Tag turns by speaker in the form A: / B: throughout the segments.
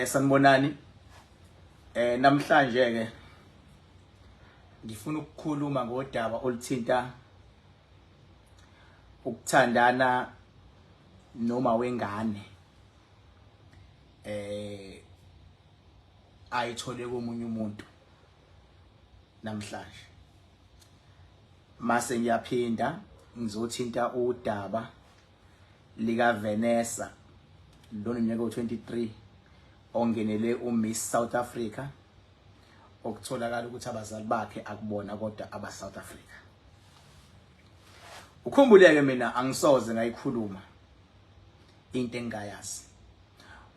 A: Sanibonani. Namhlanje ke ngifuna ukukhuluma ngodaba oluthinta ukuthandana noma wengane ayithole komunye umuntu namhlanje. Mase ngiyaphinda ngizothinta udaba lika Vanessa lona nyaka u23 ongenele uMiss South Africa okutholakala ukuthi abazali bakhe akubona kodwa aba South Africa. Ukhumbuleke mina angisoze ngayikhuluma into engingayazi.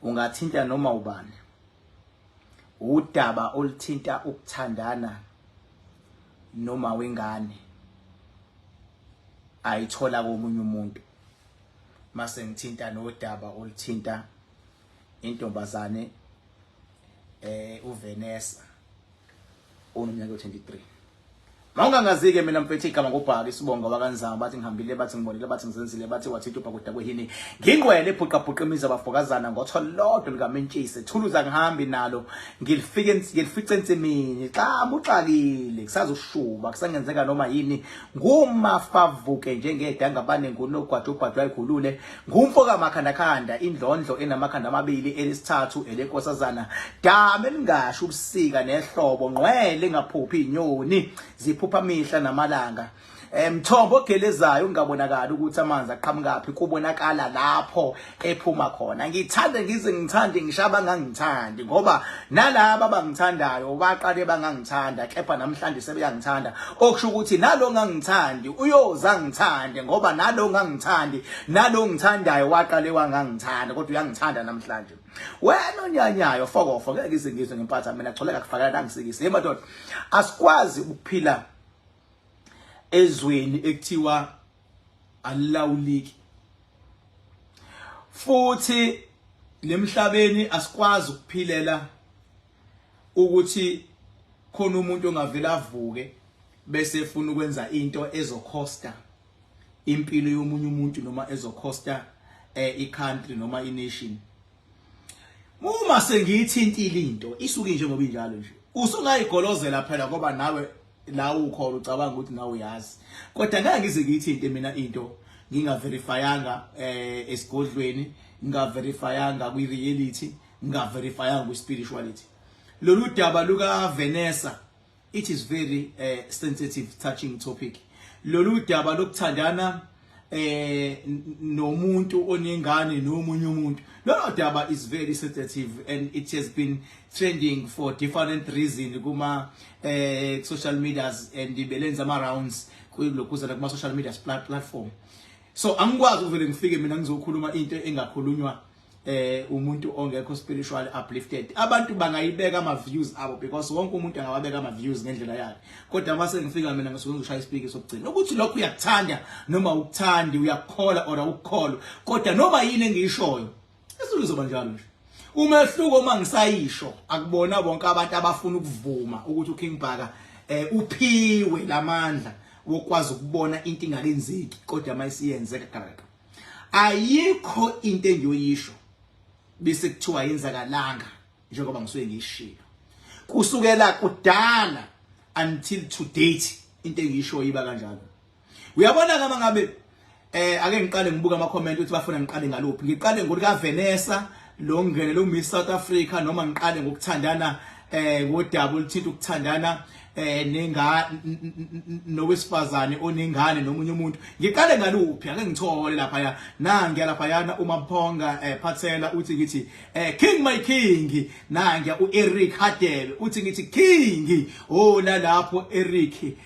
A: Ungathinta noma ubani. Udaba oluthinta ukuthandana noma wengane ayithola komunye umuntu. Mase ngithinta nodaba oluthinta intombazane uVanessa oneminyaka u23. Mawungangazike mina mfethu igama ngobhaka isibongo wakanzama bathi ngihambile bathi ngibonile bathi ngizenzile bathi wathinta ubhakuda kwehini ngingqwele ebhuqa bhuqa imizi abafokazana ngotho lodwa likamentshisi thuluza ngihambi nalo ngilifike ngilifice ensimini xa muxakile kusazoshuba kusangenzeka noma yini ngumafavuke njengedanga bane ngunogwaja ubhadwa ayikhulule ngumfo kamakhandakhanda indlondlo enamakhanda amabili elisithathu elenkosazana dame elingasho ubusika nehlobo ngqwele engaphuphi inyoni ziphupha mihla namalanga mthombo ogelezayo ungabonakali ukuthi amanzi aqhamukaphi kubonakala lapho ephuma khona. Ngithande ngize ngithande ngisho abangangithandi ngoba nalaba abangithandayo baqale bangangithanda kepha namhlanje sebeyangithanda, okusho ukuthi nalo ngangithandi uyoza ngithande ngoba nalo ngangithandi nalo ngithandayo waqale wangangithanda kodwa uyangithanda namhlanje. Wena onyanyayo fokofo ngeke ngize ngizwe ngempatha mina choleka kufakela nangisikise. Hey madoda, asikwazi ukuphila ezweni ekuthiwa alilawuliki futhi lemhlabeni asikwazi ukuphilela ukuthi khona umuntu ongavela avuke bese efuna ukwenza into ezokhosta impilo yomunye umuntu noma ezokhosta i-country noma i-nation. Uma sengiyithintile into isuke njengoba injalo nje usungayigolozela phela ngoba nawe la ukhona ucabanga ukuthi nawe uyazi, kodwa ngeke ngize ngiyithinte mina into ngingaverifyanga esigodlweni, ngingaverifyanga kwi-reality, ngingaverifyanga kwi-spirituality. Lolu daba luka Vanessa, it is very sensitive touching topic. Lolu daba lokuthandana nomuntu onengane nomunye umuntu, lolo daba is very sensitive and it has been trending for different reason kuma social medias and belenza ama rounds kulokhuzana kuma social media platform. So angikwazi ukuvele ngifike mina ngizokhuluma into engakhulunywa umuntu ongekho spiritually uplifted. Abantu bangayibeka ama views abo because wonke umuntu angawabeka ama views ngendlela yakhe, kodwa mase ngifika mina ngisuke ngishaya ispeaker sokugcina ukuthi lokho uyakuthanda noma ukuthandi, uyakukhola or awukukholwa, kodwa noma yini engiyishoyo isuke izoba njalo nje. Umehluko uma ngisayisho akubona bonke abantu abafuna ukuvuma ukuthi uKing Bhaka uphiwe lamandla wokwazi ukubona into ingakenzeki kodwa mayisiyenzeka kareka. Ayikho into engiyoyisho bese kuthiwa yenzakalanga njengoba ngisuke ngiyishilo kusukela kudala until to date. Into engiyisho iba kanjalo. Uyabona kama ngabe ake ngiqale ngibuka ama comment ukuthi bafuna ngiqale ngaluphi, ngiqale ngolika Vanessa lo ngenele uMiss South Africa noma ngiqale ngokuthandana ngodaba oluthinta ukuthandana nenga nowesifazane onengane nomunye umuntu, ngiqale ngaluphi? Ake ngithole lapha ya nangiya lapha yana uMamphonga Phathela uthi ngithi King my King, nangiya uEric Hadebe uthi ngithi King oh la lapho Eric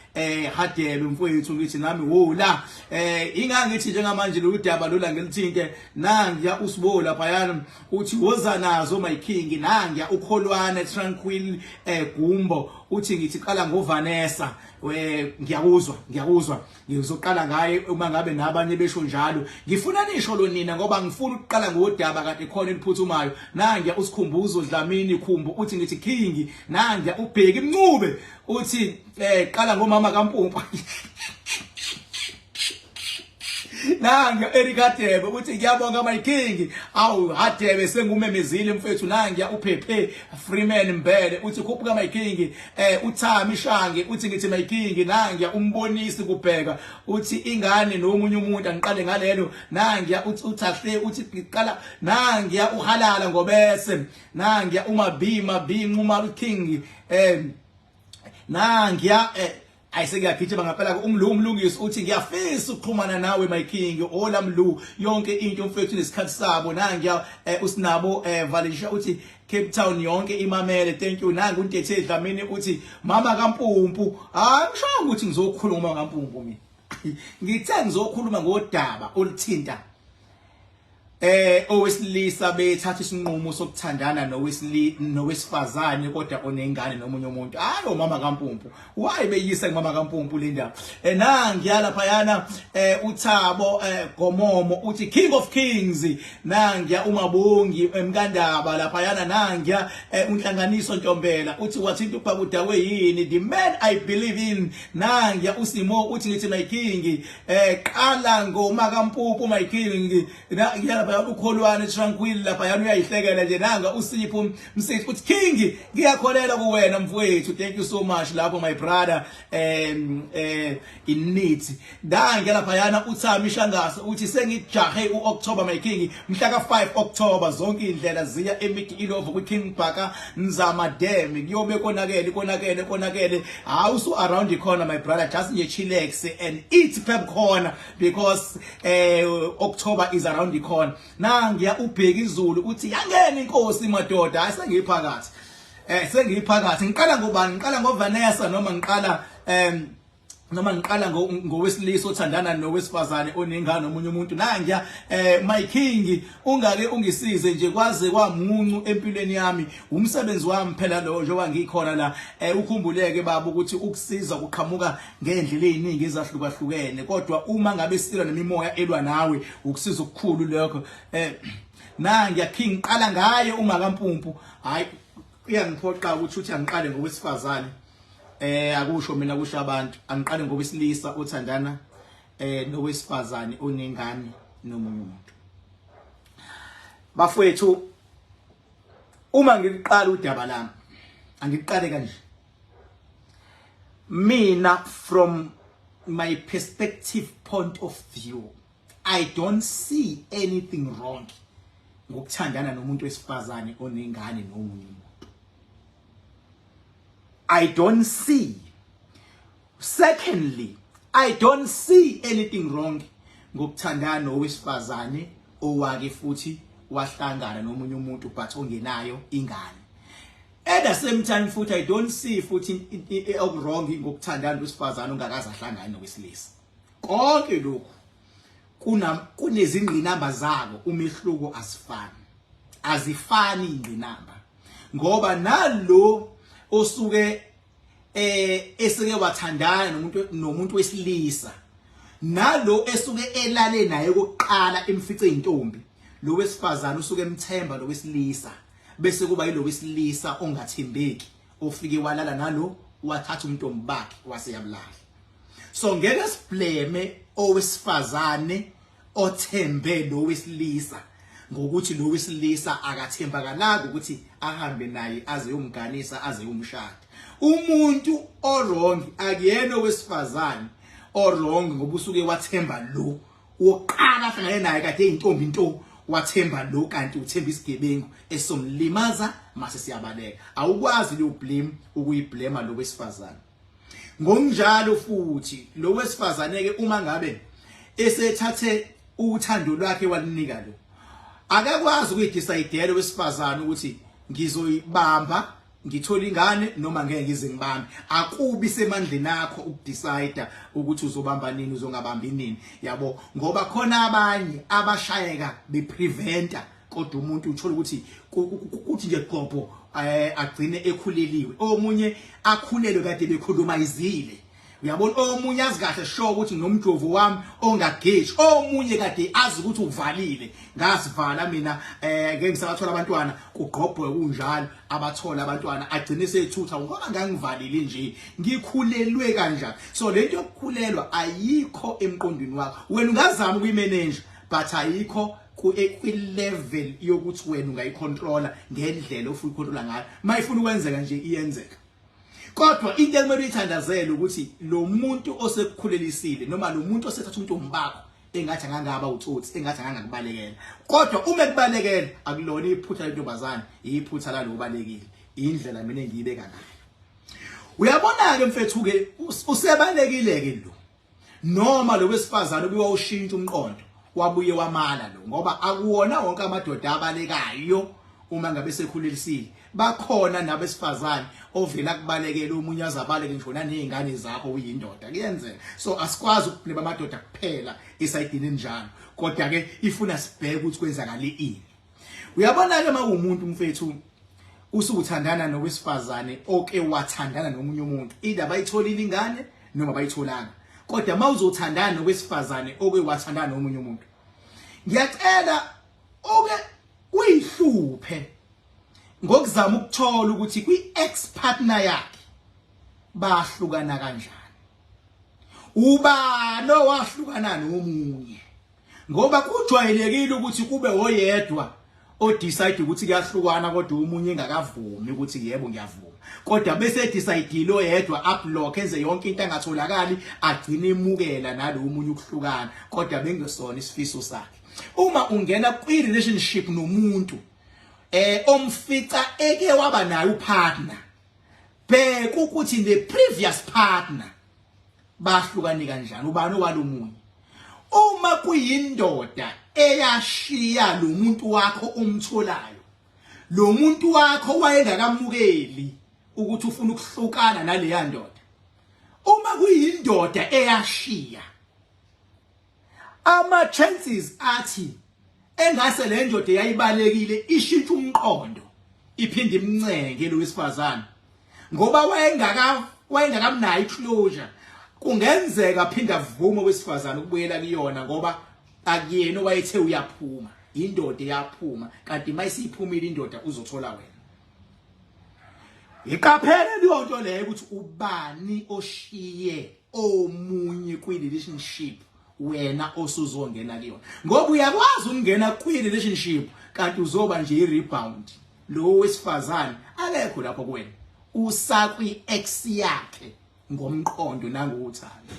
A: Hadebe mfowethu ngithi nami wola ingangithi njengamanje lolu daba lola ngelithinte. Nangiya uSibo lapha yana uthi woza nazo my king. Nangiya ukholwane Tranquil Gumbo uthi ngithi qala ngoVanessa. Ngiyakuzwa ngiyakuzwa ngizoqala ngaye uma ngabe nabanye besho njalo. Ngifuna nisho lo nina ngoba ngifuna ukuqala ngodaba kade khona eliphuthumayo. Nangiya uSikhumbuzo Dlamini Khumbu uthi ngithi king. Nangiya uBheki Mncube uthi qala ngomama kaMpumpa. Nange Eric Hadebe uthi ngiyabonga my king. Awu Hadebe, sengumemezile mfethu. Nangiya uPhephe Freeman Mbele uthi khuphuka my king. UThami Shange uthi ngithi my king. Nangiya umbonisi kubheka uthi ingane nomunye umuntu, angiqale ngalelo. Nangiya uthi uthahle uthi ngiqala. Nangiya uhalala ngobese. Nangiya uma B ma B Nxumalo king. Nangiya ayisekuyagijima ngempela umlu umlungisi uthi ngiyafisa ukuxhumana nawe my king. Ola mlu, yonke into mfethu nesikhathi sabo. Nangiya usinabo Valisha uthi Cape Town yonke imamele, thank you. Nangu uNtethe Dlamini uthi mama kaMpumpu. Hayi, ngisho ukuthi ngizokhuluma kaMpumpu, mina ngithe ngizokhuluma ngodaba oluthinta owesilisa bethatha isinqumo sokuthandana nowesifazane kodwa onengane nomunye umuntu. Hayi, umama kaMpumpu, why beyisa kumama kaMpumpu le ndaba? Nangiya lapha yana uThabo Gomomo uthi king of kings. Nangiya uMabongi emkandaba lapha yana. Nangiya unhlanganiso Ntombela uthi wathinta ubhakudawe yini, the man I believe in. Nangiya uSimo uthi ngithi my king, qala ngoma kaMpumpu my king. Lapha ukholwane tranquil lapha yana uyayihlekela nje. Nanga uSipho Msithi uthi king, ngiyakholela kuwena mfowethu, thank you so much lapho my brother in need. Danke lapha yana uThami Shangase uthi sengijahe uOctober my king, mhla ka5 October zonke indlela ziya eMid Ilovo kwi King Bhaka Nzama Dam, kuyobe konakele konakele konakele. Hawu, so around the corner my brother, just nje chillax and eat popcorn because October is around the corner. Nangiya ubheka izulu uthi yangena inkosi madoda. Hayi, sengiphakathi, sengiphakathi. Ngiqala ngobani? Ngiqala ngoVanessa noma ngiqala ngowesilisa othandana nowesifazane onengane nomunye umuntu? Nangiya my king, ungake ungisize nje, kwaze kwamuncu empilweni yami, umsebenzi wami phela lo njengoba ngikhona la. Ukhumbuleke baba ukuthi ukusiza kuqhamuka ngendlela eziningi ezahlukahlukene, kodwa uma ngabe silwa nemimoya elwa nawe, ukusiza okukhulu lokho. Nangiya king, qala ngaye uma kaMpumpu. Hayi, kuyangiphoqa ukuthi uthi angiqale ngowesifazane. Akusho mina, kusho abantu. Angiqale ngowesilisa othandana nowesifazane onengane nomunye umuntu. Bafowethu, uma ngiqala udaba lami, angiqale kanje mina: from my perspective, point of view, I don't see anything wrong ngokuthandana nomuntu wesifazane onengane nomunye umuntu. I don't see. Secondly, I don't see anything wrong ngokuthandana nowesifazane owake futhi wahlangana nomunye umuntu but ongenayo ingane. At the same time futhi, I don't see futhi okwrong ngokuthandana nowesifazane ongakaze ahlangane nowesilisa. Konke lokhu kuna kunezingqinamba zako, umehluko asifani, azifani ingqinamba, ngoba nalo osuke eseke wathandana nomuntu wesilisa nalo esuke elale naye kokuqala emfice intombi, lo wesifazane usuke emthemba lo wesilisa, bese kuba yilo wesilisa ongathembeki ofike walala nalo, wathatha umntombi bakhe waseyabulala. So ngeke siblame owesifazane othembe lo wesilisa ngokuthi lo wesilisa akathembakalanga ukuthi ahambe naye aze yomganisa aze yomshada. Umuntu owrong akuyena owesifazane owrong, ngoba usuke wathemba lo wokuqala ahlangane naye kade eyintombi into, wathemba lo kanti uthemba isigebengu esomlimaza mase siyabaleka. Awukwazi leyo blame ukuyiblame lo wesifazane. Ngokunjalo futhi lo wesifazane ke, uma ngabe esethathe uthando lwakhe walinika lo, akakwazi ukuyidecide wesifazane ukuthi ngizoyibamba ngithola ingane noma ngeke ngize ngibambe. Akubi semandleni akho ukudecide ukuthi uzobamba nini, uzongabambi nini, yabo, ngoba khona abanye abashayeka bepreventa, kodwa umuntu uthola ukuthi kuthi nje gqobho agcine ekhuleliwe, omunye akhulelwe kade bekhuluma izile. Uyabona, omunye azi kahle sure ukuthi nomjovo wami ongageji, omunye kade azi ukuthi uvalile, ngasivala mina ngeke ngisabathola abantwana, kugqobhwe kunjalo, abathola abantwana agcine sethutha ngoba ngangivalile nje, ngikhulelwe kanjani. So lento yokukhulelwa ayikho emqondweni wakho wena, ungazama ukuyimanage but ayikho kwi-level yokuthi wena ungayicontrola ngendlela ofuna ukucontrola ngayo. Mayifuna ukwenzeka nje iyenzeka. Kodwa into ekumele uyithandazele ukuthi lo muntu osekukhulelisile noma lo muntu osethatha untombi bakho, engathi angangaba utsotsi, engathi angangakubalekela. Kodwa uma ekubalekela, akulona iphutha lentombazane, iphutha lalo obalekile. Indlela mina engiyibeka ngayo. Uyabona ke mfethu ke, usebalekile ke lo noma lo wesifazane ubuye ushintsha umqondo, wabuye wamala lo, ngoba akuwona wonke amadoda abalekayo uma ngabe sekhulelisile. Bakhona nabesifazane ovela kubalekela omunye, azabaleke ngisho nanezingane zakho uyindoda, kuyenzeka. So asikwazi ukublame amadoda kuphela esayidini enjalo, kodwa ke ifuna sibheke ukuthi kwenzakala ini. Uyabona ke, mawumuntu mfethu usuthandana nowesifazane oke wathandana nomunye umuntu, either bayitholile ingane noma bayitholanga, kodwa mawuzothandana nowesifazane oke wathandana nomunye umuntu, ngiyacela oke uyihluphe ngokuzama ukuthola ukuthi kwi-ex partner yakhe bahlukana kanjani, ubani owahlukana nomunye, ngoba kujwayelekile ukuthi kube oyedwa odecide ukuthi kuyahlukana kodwa omunye engakavumi ukuthi yebo ngiyavuma, kodwa bese decide oyedwa ablock, enze yonke into angatholakali, agcine emukela nalo omunye ukuhlukana, kodwa bengesona isifiso sakhe. Uma ungena kwi relationship nomuntu omfica eke waba naye upartner, bheka ukuthi the previous partner bahlukane kanjani, ubani owalomunye. Uma kuyindoda eyashiya lo muntu wakho omtholayo, lo muntu wakho wayengakamukeli ukuthi ufuna ukuhlukana naleya ndoda, uma kuyindoda eyashiya, ama chances athi engase le ndoda yayibalekile ishintshe umqondo iphinde imncenge lo wesifazane ngoba wayengakamnayo iclosure, kungenzeka aphinde avume wesifazane ukubuyela kuyona, ngoba akuyena owayethe uyaphuma, indoda eyaphuma. Kanti mayisiphumile indoda, uzothola wena. Iqaphele leyo nto leyo ukuthi ubani oshiye omunye kwi relationship wena osuzongena kuyona, ngoba uyakwazi ukungena kwi relationship kanti uzoba nje i rebound. Lo wesifazane akekho lapho kuwena, usakwi ex yakhe ngomqondo nangothando.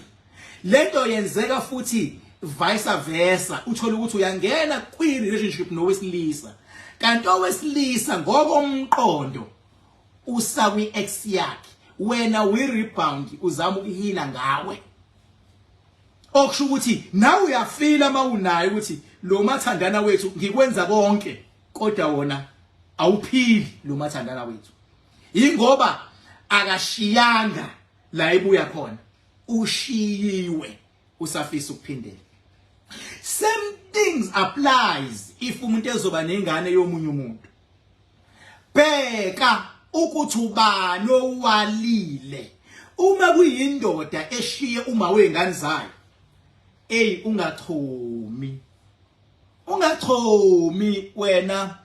A: Lento yenzeka futhi vice versa, uthola ukuthi uyangena kwi relationship nowesilisa, kanti owesilisa ngokomqondo usakwi ex yakhe, wena we rebound, uzama ukuheala ngawe, okusho ukuthi nawe uyafeela mawunayo ukuthi lo mathandana wethu ngikwenza konke kodwa wona awuphili lo mathandana wethu, ingoba akashiyanga la ebuya khona, ushiyiwe, usafisa ukuphindela. Same things applies if umuntu ezoba nengane yomunye umuntu. Bheka ukuthi ubani owalile. Uma kuyindoda eshiye uma wengane zayo, ey, ungachomi, ungachomi wena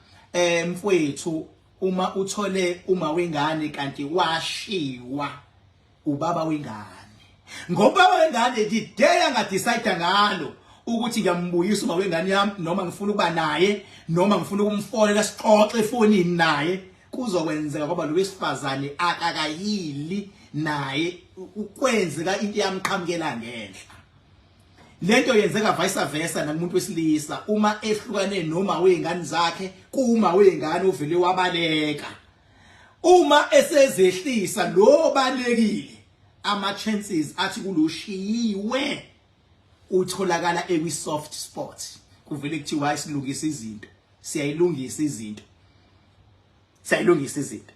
A: mfowethu uma uthole uma wengane kanti washiwa ubaba wengane, ngoba wengane the day angadecide ngalo ukuthi ngiyambuyisa uma wengane yami, noma ngifuna ukuba naye, noma ngifuna ukumfonela sixoxe efonini naye, kuzokwenzeka, ngoba lo wesifazane akakayili naye, ukwenzeka into yamqhamukela ngenhla. Lento yenzeka vice versa nakumuntu wesilisa uma ehlukane noma wezingane zakhe, kuma wezingane ovele wabaleka. Uma esezehlisa lo balekile, ama chances athi kuloshiyiwe utholakala ekwi soft spot, kuvele kuthiwa silungisa izinto, siyayilungisa izinto, siyayilungisa izinto.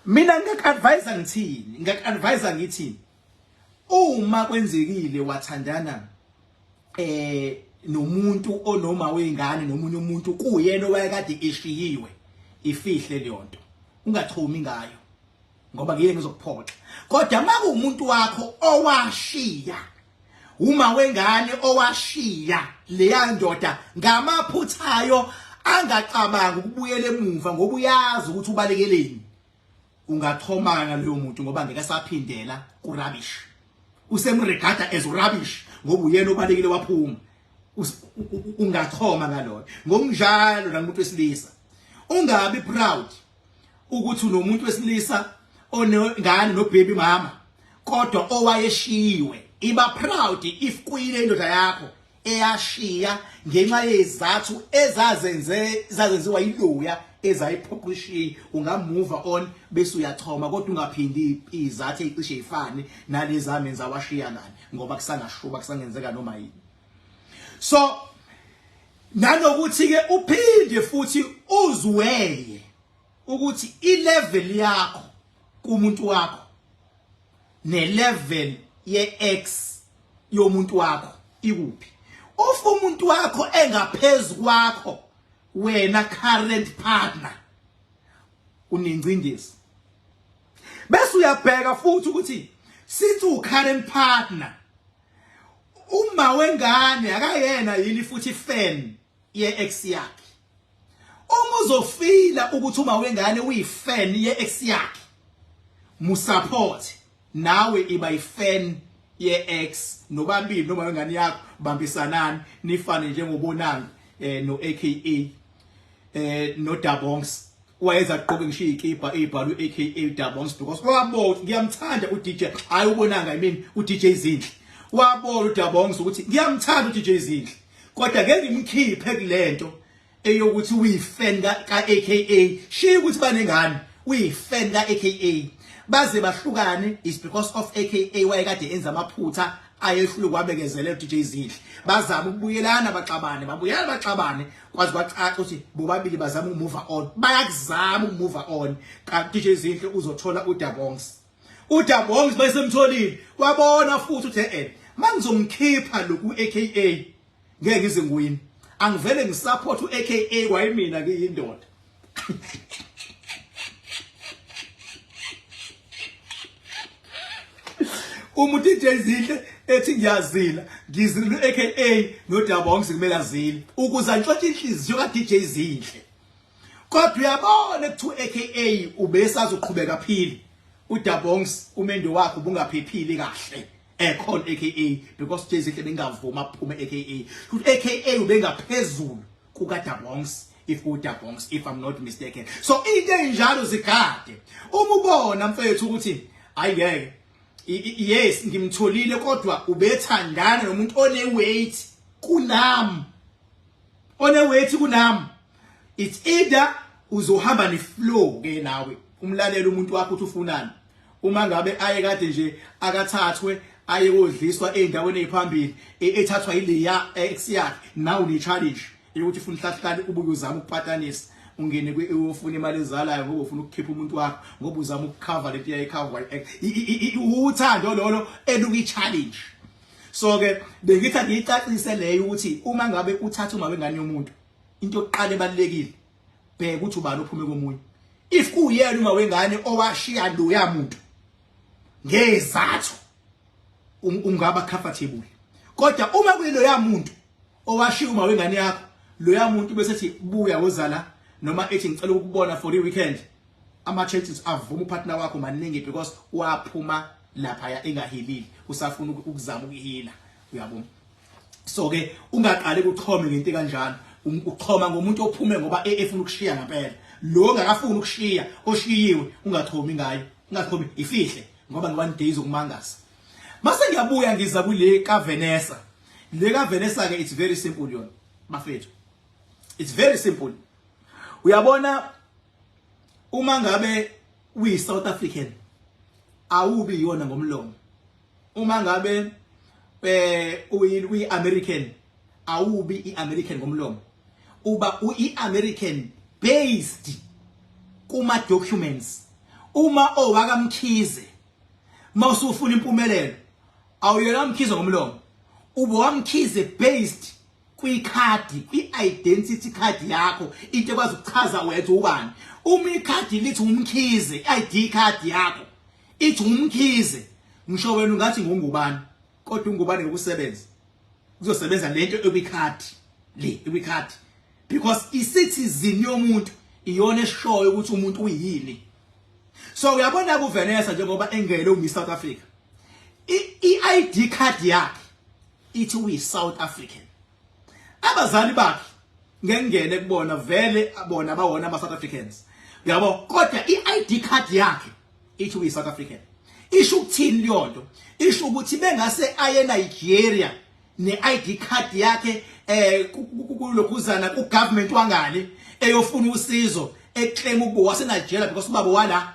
A: Mina ngingak-advise ngithini? Ngingak-advise ngithini? Uma kwenzekile wathandana nomuntu onoma wengane nomunye umuntu, kuyena owayekade eshiyiwe, ifihle leyo nto, ungachomi ngayo. Ngoba ngeke ngizokuphoxa. Kodwa makuwumuntu wakho owashiya uma wengane owashiya leya ndoda ngamaphuthayo angacabanga ukubuyela emuva ngoba uyazi ukuthi ubalekeleni ungachomana naloyo muntu ngoba ngeke asaphindela ku rubbish usemregada as rubbish ngoba uyena obalekile waphuma ungachoma ngaloyo ngokunjalo nakumuntu wesilisa ungabi proud ukuthi unomuntu wesilisa onengane no baby mama kodwa owayeshiyiwe iba proud if kuyile indoda yakho eyashiya ngenxa yezathu ezazenze zazenziwa yiloya ezayiphoqa ushiyi ungamove on bese uyachoma kodwa ungaphindi izathu ezicishe ifane nalezi amenza washiya ngani ngoba kusangashuba kusangenzeka noma yini so nanokuthi ke uphinde futhi uzweye ukuthi ilevel yakho kumuntu wakho nelevel ye-ex yomuntu wakho ikuphi if umuntu wakho engaphezulu kwakho wena current partner unengcindezi bese uyabheka futhi ukuthi since u current partner uma wengane akayena yini futhi fan ye ex yakhe uma uzofila ukuthi uma wengane uyifan ye ex yakhe musupport nawe iba ifan ye ex nobabili noma wengane yakho bambisanani nifane njengobonanga eh no AKA eh no Dabongs wayeza aqoke ngisho izikipa ezibhalwe AKA Dabongs because wabona ngiyamthanda u DJ hayi ubonanga I mean u DJ Zinhle wabona u Dabongs ukuthi ngiyamthanda u DJ Zinhle kodwa ngeke ngimkhiphe kulento eyokuthi uyifan ka AKA shiya ukuthi banengane uyifan ka AKA baze bahlukane is because of AKA wayekade enza amaphutha ayehlule kwabekezelela uDJ Zinhle bazama ukubuyelana baxabane babuyela baxabane kwaze kwacaca ukuthi bobabili bazama ukumove on bayakuzama ukumove on kanti DJ Zinhle uzothola uDabongs uDabongs basemtholile wabona futhi uthe eh mangizomkhipha lokhu AKA ngeke ngize ngiwini angivele ngisupport uAKA kwayimina ngiyindoda uma uDJ Zinhle ethi ngiyazila ngizila uAKA noDabongs kumele azile ukuze antshontshe inhliziyo kaDJ Zinhle kodwa uyabona kuthiwa AKA ubesazoqhubeka aphile uDabongs umendo wakhe ubungaphephile kahle ekhona AKA because Jay Zinhle bengavuma aphume AKA futhi AKA ubengaphezulu kuka Dabongs if uDabongs if I'm not mistaken so into enjalo zigade uma ubona mfethu ukuthi ayingeke yes ngimtholile kodwa ubethandana nomuntu one weight kunami one weight kunami it's either uzohamba ne flow ke nawe umlalela umuntu wakho uthi ufunani uma ngabe aye kade nje akathathwe aye kodliswa ezindaweni eziphambili e, ethathwa yileya ex yakhe nawe une challenge yokuthi ufuna uhlahlale ubuye uzama ukupatanisa ungene uyofuna imali ezalayo ngoba ufuna ukukhipha umuntu wakho ngoba uzama ukucover lento yayicover uthando lolo eluki challenge so ke bengithi angiyicacise leyo ukuthi uma ngabe uthatha uma wengane yomuntu into yokuqala ebalekile bheka ukuthi ubani ophume komunye if kuyena uma wengane owashiya loya muntu ngezathu ungaba comfortable kodwa uma kuyiloya muntu owashiya uma wengane yakho loya muntu bese ethi buya wozala noma ethi ngicela ukubona for i weekend ama chances avuma upartner wakho maningi because waphuma lapha ya engahilile usafuna ukuzama ukuhila uyabona so ke ungaqali ukuchome ngento kanjalo um, uchoma ngomuntu ophume ngoba e, efuna ukushiya ngempela lo ngakafuni ukushiya oshiyiwe ungachomi ngayo ungachomi ifihle ngoba ngi one days ukumangaza mase ngiyabuya ngiza kule ka Vanessa le ka Vanessa ke it's very simple yona bafethu it's very simple uyabona uma ngabe uyi South African awubi yona ngomlomo uma ngabe eh uyi American awubi iAmerican ngomlomo uba uyiAmerican based kuma documents uma owakamkhize mawusufuna impumelelo awuyona mkhize ngomlomo uba wamkhize based Kwikhadi, kwi-identity card yakho, into ekwazi ukuchaza wethu ubani. Uma ikhadi lithi uMkhize, i-ID card yakho ithi uMkhize, ngisho wena ungathi ngungubani, kodwa ungubani ngokusebenza kuzosebenza lento ekwikhadi le ekwikhadi, because i-citizen yomuntu iyona eshoyo ukuthi umuntu uyini. So uyabona kuVanessa, njengoba engele uMiss South Africa, i-ID card yakhe ithi uyi South African. Abazali bakhe ngengene kubona vele bona bawona ama South Africans, uyabo, kodwa i-ID card yakhe ithi uyi South African. Isho ukuthini leyo nto? Isho ukuthi bengase aye Nigeria ne-ID card yakhe kulokhuzana ku government wangale eyofuna usizo, eclaim ukuba wase Nigeria because ubaba wala,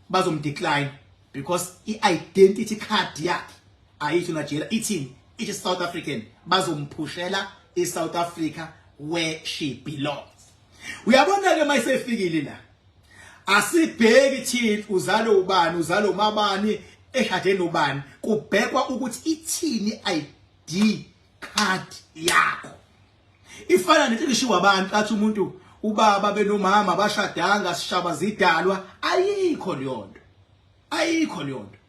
A: bazomdecline because i-identity card yakhe ayitho Nigeria, ithini? Ithi South African. Bazomphushela iSouth Africa where she belongs. Uyabona ke, mayisefikile la, asibheki thina uzalo ubani, uzalo umabani, eshade nobani, kubhekwa ukuthi ithini ID card yakho. Ifana nento eshiwo abantu athi umuntu ubaba benomama bashadanga, sishaba zidalwa. Ayikho leyo nto, ayikho leyo nto,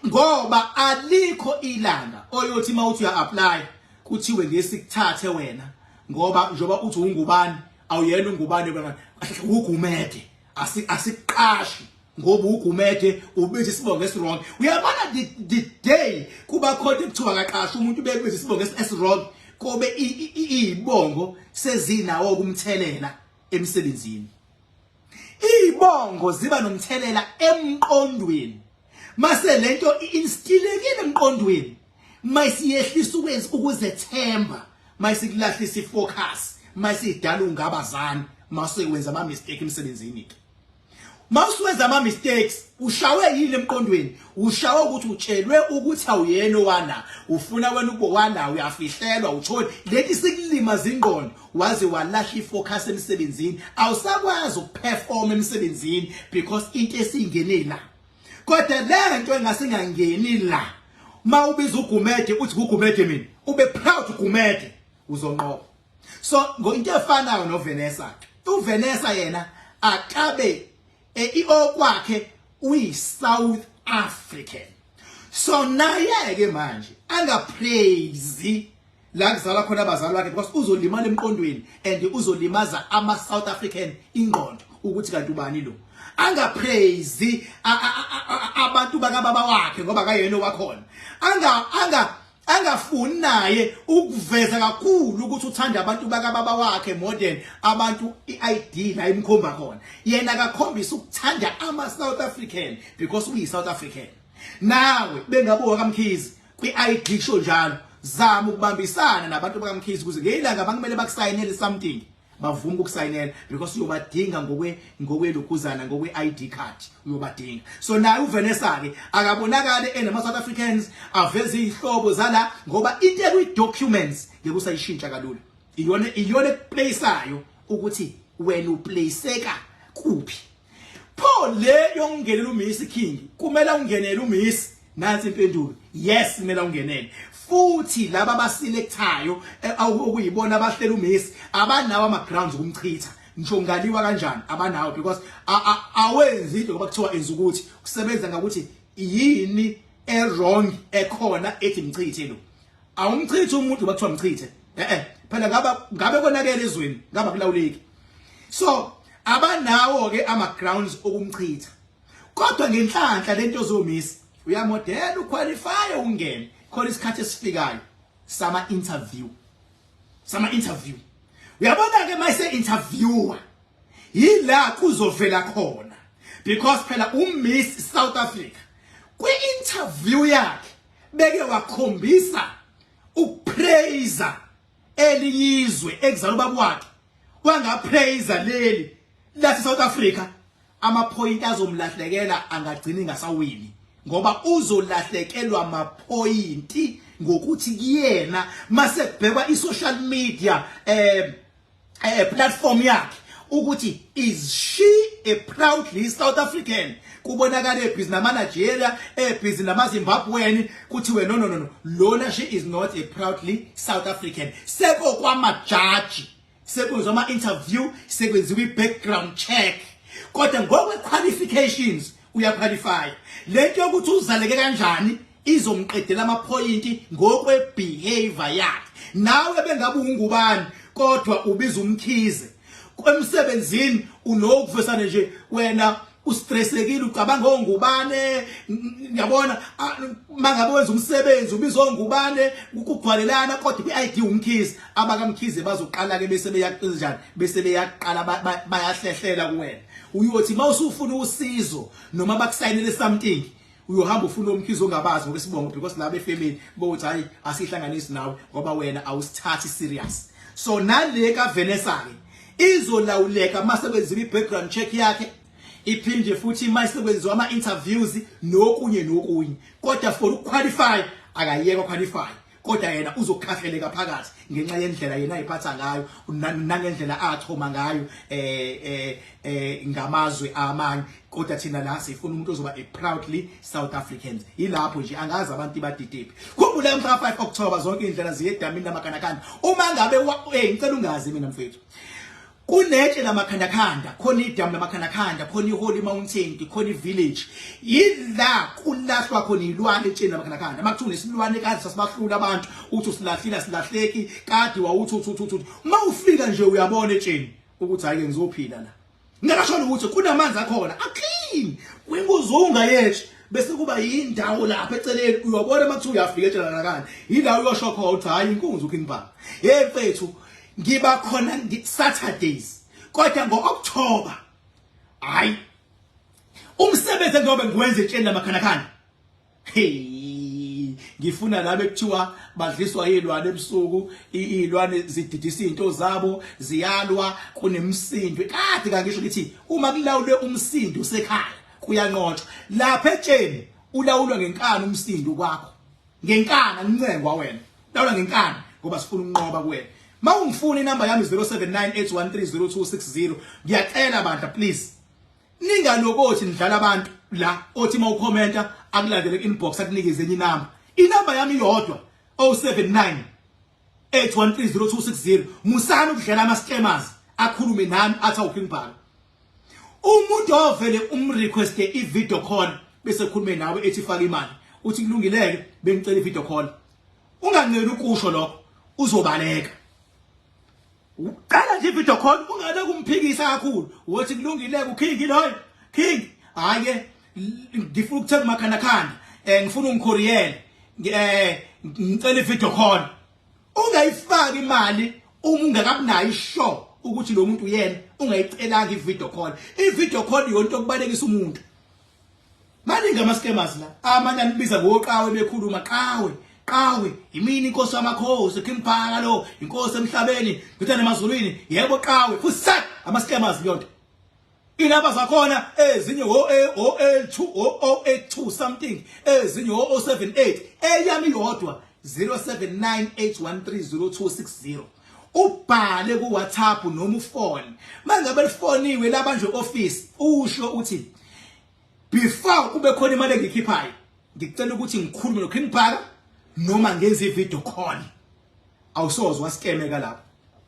A: ngoba alikho ilanga oyothi mawuthi uya apply kuthiwe ngesikuthathe wena ngoba njoba uthi ungubani, awuyena ungubani wena, uGumede, asiqashi ngoba uGumede ubiza isibongo esiwrong. Uyabona, the day kuba khona kuthiwa akaqasha umuntu bebiza isibongo esiwrong, kobe izibongo sezinawo kumthelela emsebenzini. Izibongo ziba nomthelela emqondweni. Mase lento i-instilekile emqondweni, mayisiyehlisa ukwenza ukuzethemba, mayisikulahlisa ifocus, mayisidala ungabazana, mase wenza ama mistake emsebenzini ke. Mawusuwenza ama mistakes, ushawe yini emqondweni? Ushawe ukuthi utshelwe ukuthi awuyena owala, ufuna wena ukuba wala, uyafihlelwa, uthole leti sikulimaza ingqondo, waze walahla ifocus emsebenzini, awusakwazi ukuperform emsebenzini because into esingene la. Kodwa le nto engasingangeni la, mawubiza uGumede uthi kuGumede, mina ube proud uGumede, uzonqoba. So into efanayo noVanessa, uVanessa yena akabe okwakhe uyi South African, so naye ke manje angapraise la kuzalwa khona abazali bakhe because uzolimala emqondweni and uzolimaza ama South African ingqondo ukuthi kanti ubani lo. Angapraise abantu bakababa wakhe ngoba kayena wakhona. Angafuni naye ukuveza kakhulu ukuthi uthanda abantu bakababa wakhe more than abantu i-ID la imkhomba khona. Yena akakhombisa ukuthanda ama South African because uyi South African. Nawe bengabuka kaMkhize kwi-ID kusho njalo, zama ukubambisana nabantu bakaMkhize ukuze ngelanga bakumele bakusayinele something, bavuma ukusayinela because uyobadinga ngokwelokhuzana, ngokwe-ID card uyobadinga. So naye uVanessa ke akabonakale enama South Africans, aveze izihlobo zala ngoba into ekwi documents ngeke usayishintsha kalula. Iyona ekuplaceayo ukuthi wena uplaceka kuphi. Pho le yokungenela uMiss King, kumele ungenele uMiss? Nansi impendulo: yes, kumele ungenele. Futhi laba abaselectayo, okuyibona abahlela uMiss, abanawo ama grounds ukumchitha ngisho ngaliwa kanjani, abanawo because awenzi into ngoba kuthiwa enza ukuthi kusebenza ngakuthi yini e-wrong ekhona ethi mchithe lo. Awumchithi umuntu ngoba kuthiwa mchithe, phela ngaba ngabe konakele ezweni, ngaba kulawuleki. So abanawo ke ama grounds okumchitha, kodwa ngenhlanhla lento ozomisa uyamodela, uqualify, ungene khona. Isikhathi esifikayo sama interview, sama interview, uyabona ke, mayise interviewer yila kuzovela khona because phela uMiss South Africa kwi-interview yakhe beke wakhombisa ukupraise elinye izwe ekuzala ubaba wakhe, wangapraise leli lase South Africa. Ama point azomlahlekela, angagcini ngasawini ngoba uzolahlekelwa amapoint ngokuthi kuyena mase kubhekwa i-social media platform yakhe ukuthi is she a proudly South African. Kubonakala ebhizi nama-Nigeria, ebhizi nama-Zimbabwean, kuthiwe no, no, no, no, lona she is not a proudly South African. Sekokwamajaji, sekwenziwa ama-interview, sekwenziwa i-background check, kodwa ngokwe-qualifications uyaqualify. Lento yokuthi uzaleke kanjani izomqedela amaphoyinti ngokwe-behavior yakhe. Nawe bengabe ungubani kodwa ubiza uMkhize emsebenzini, unokuvesane nje, wena ustressekile, ucabanga ongubane, ngiyabona mangabe wenza umsebenzi ubiza ongubane, kugcwalelana, kodwa kwi-ID uMkhize. AbakaMkhize bazoqala ke bese beyaqinjani, bese beyaqala bayahlehlela kuwena. Uyothi mawusufuna usizo noma bakusayinele something, uyohamba ufuna uMkhize ongabazi ngokwesibongo, because laba efamily bokuthi hayi, asihlanganisi nawe ngoba wena awusithathi serious. So nale kaVanessa ke izolawuleka mase kwenziwa i-background check yakhe, iphinde futhi mase kwenziwa ama-interviews nokunye nokunye. Kodwa for ukuqualify akayeka qualify, kodwa yena uzokhahleleka phakathi ngenxa yendlela yena ayiphatha ngayo nangendlela achoma ngayo ngamazwe amanye. Kodwa thina la sifuna umuntu ozoba a proudly South Africans. Yilapho nje angazi abantu badidiphi. Khumbula mhla 5 October zonke indlela ziye edamini lamakhandakhanda. Uma ngabe ngicela ungazi mina mfethu, kunetshe lamakhandakhanda khona, idamu lamakhandakhanda khona, iHoly Mountain khona, ivillage yila kulahlwa khona ilwane etsheni lamakhandakhanda. Makuthiwa nesilwane kazi sasibahlula abantu, uthi usilahlile, silahleki kade wawuthi uthi uthi uthi uma ufika nje uyabona etsheni ukuthi hayi ke ngizophila la. Ngingakasho ukuthi kunamanzi akhona aclean kwinguzunga yetshe, bese kuba yindawo lapha eceleni uyabona makuthiwa uyafika etsheni lamakhandakhanda, yila uyosho khona ukuthi hayi, inkunzi uKing Bhaka. Hey mfethu, ngiba khona Saturdays, kodwa ngo-October hayi, umsebenzi engiyobe ngiwenza etsheni lamakhandakhanda, hey, ngifuna la bekuthiwa badliswa izilwane ebusuku, izilwane zididisa izinto zabo, ziyalwa, kunemsindo. Kade kangisho ngithi uma kulawulwe umsindo usekhaya kuyanqotshwa. Lapha etsheni ulawulwa ngenkani umsindo kwakho, ngenkani, ancengwa wena, lawula ngenkani ngoba sifuna ukunqoba kuwena. Mawungifuna, inamba yami 0798130260. Ngiyacela bandla, please ningalokothi nidlala abantu la othi mawukhomenta akulandele ku-inbox akunikeze enye inamba. Inamba yami iyodwa, 079 8130260. Musani ukudlala ama-scammers akhulume nami athi awuKing Bhaka. Umuntu ovele umrequeste i-video call bese khulume nawe ethi faka imali, uthi kulungileke, bengicela i-video call, unganceli ukusho lokho, uzobaleka. Uqala nje i-video call, ungale kumphikisa kakhulu, wothi kulungileke uKing loyo, King, hayi ke ngifuna ukuthenga umakhandakhanda, ngifuna ungicourierele, ngicela i-video call. Ungayifaki imali uma ungakabunayo isure ukuthi lo muntu uyena, ungayicelanga i-video call. I-video call yonto okubalekisa umuntu. Maningi ama-scammers la, amanye anibiza ngoqawe, bekhuluma qawe qawe, yimini inkosi yamakhosi, King Bhaka lo, inkosi emhlabeni, ngithe nemazulwini, yebo qawe, futhi set ama-scammers leyonto. Inamba zakhona ezinye o o 2 o 082 something, ezinye o 078, eyami yodwa 0798130260. Ubhale ku WhatsApp noma ufone. Mangabe lifoniwe labanjwe office, usho uthi before kube khona imali engikhiphayo, ngicela ukuthi ngikhulume no King Bhaka noma ngenze i-video call. Awusoze waskemeka lapho.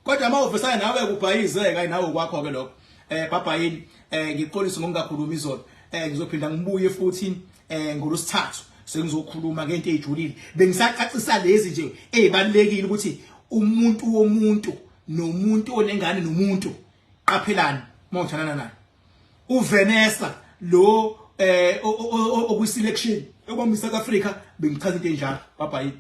A: Kodwa uma uvesana nawe kubhayizeka, hayi, nawe kwakho ke lokho. Bhabhayini, ngixolisa ngokungakhulumi izolo. Ngizophinda ngibuye futhi ngolosithathu sengizokhuluma ngento ezijulile. Bengisacacisa lezi nje ezibalekile ukuthi umuntu womuntu nomuntu onengane nomuntu, qaphelani mawuthandana naye. UVanessa lo okwi selection ekwami South Africa, bengichaza into enjalo. Bye bye.